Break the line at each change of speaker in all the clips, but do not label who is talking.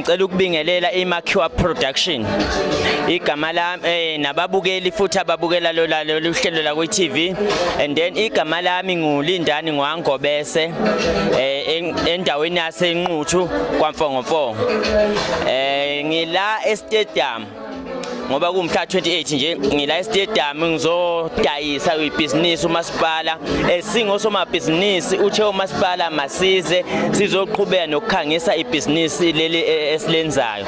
Ngicela ukubingelela iMakhiwa Production. Igama lami nababukeli futhi ababukela lolu hlelo la kwi TV, and then igama lami nguLindani Ngwangobese, endaweni yaseNquthu kwaMfongomfongo. Ngila e-stadium ngoba kuwumhla 28 nje, ngila e-stadium ngizodayisa ibhizinisi. Umasipala, singosomabhizinisi, uthe umasipala masize sizoqhubeka nokukhangisa ibhizinisi leli esilenzayo.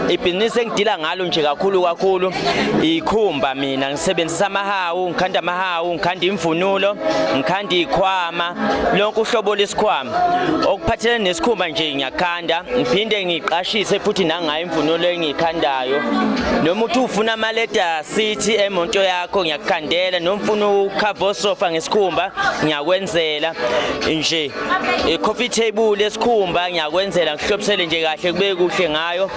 Ibhizinisi engidila ngalo nje kakhulu kakhulu ikhumba. Mina ngisebenzisa amahawu, ngikhanda amahawu, ngikhanda imvunulo, ngikhanda ikhwama, lonke uhlobo lesikhwama okuphathelene nesikhumba nje ngiyakhanda. Ngiphinde ngiqashise futhi nangayo imvunulo engiyikhandayo. Noma uthi ufuna ama-leather seat emoto yakho, ngiyakukhandela. Noma ufuna ukhava osofa ngesikhumba, ngiyakwenzela nje. I-coffee table esikhumba ngiyakwenzela, ngihlobisele nje kahle kube kuhle ngayo.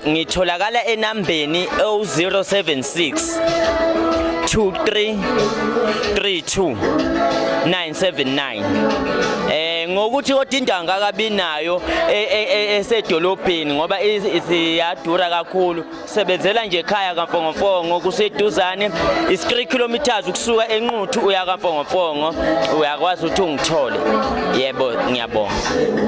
Ngitholakala enambeni 076 23 32 979. Ngokuthi kodwa indawo angakabi nayo esedolobheni ngoba isiyadura kakhulu. Sebenzela nje ekhaya kaMfongomfongo, kuseduzane, is 3 kilometers ukusuka eNquthu uya kaMfongomfongo, uyakwazi ukuthi ungithole. Yebo, ngiyabonga.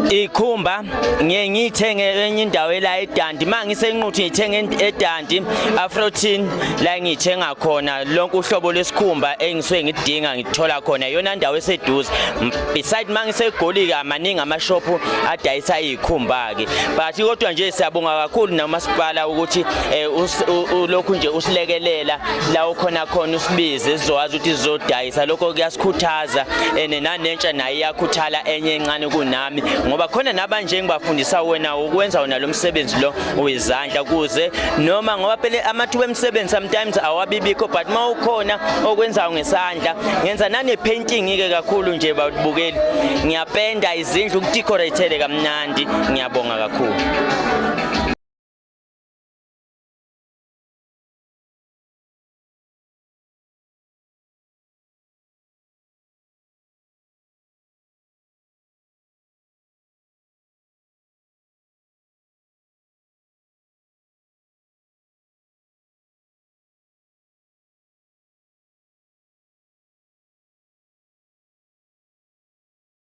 Ikhumba ngiye ngiyithenge enye indawo ela eDandi. Uma ngiseNquthu ngiyithenga eDandi Afrotin, la ngiyithenga khona lonke uhlobo lwesikhumba engisuke ngidinga, ngithola khona, iyona ndawo eseduze. Beside, uma ngiseGoli-ke amaningi amashophu adayisa iy'khumba-ke, but kodwa nje siyabonga kakhulu nomasipala ukuthi ulokhu nje usilekelela la ukhona khona, usibize sizokwazi ukuthi sizodayisa. Lokho kuyasikhuthaza and nanentsha nayo iyakhuthala, enye encane kunami, ngoba khona nabanje engibafundisa wena ukwenza wona lo msebenzi lo wezandla, kuze noma ngoba phela amathuba emisebenzi sometimes awabibikho, but uma ukhona okwenzayo ngesandla. Ngenza nane-painting-ke kakhulu nje, babukeli, ngiyapenda izindlu, ukudecorate kamnandi. Ngiyabonga kakhulu.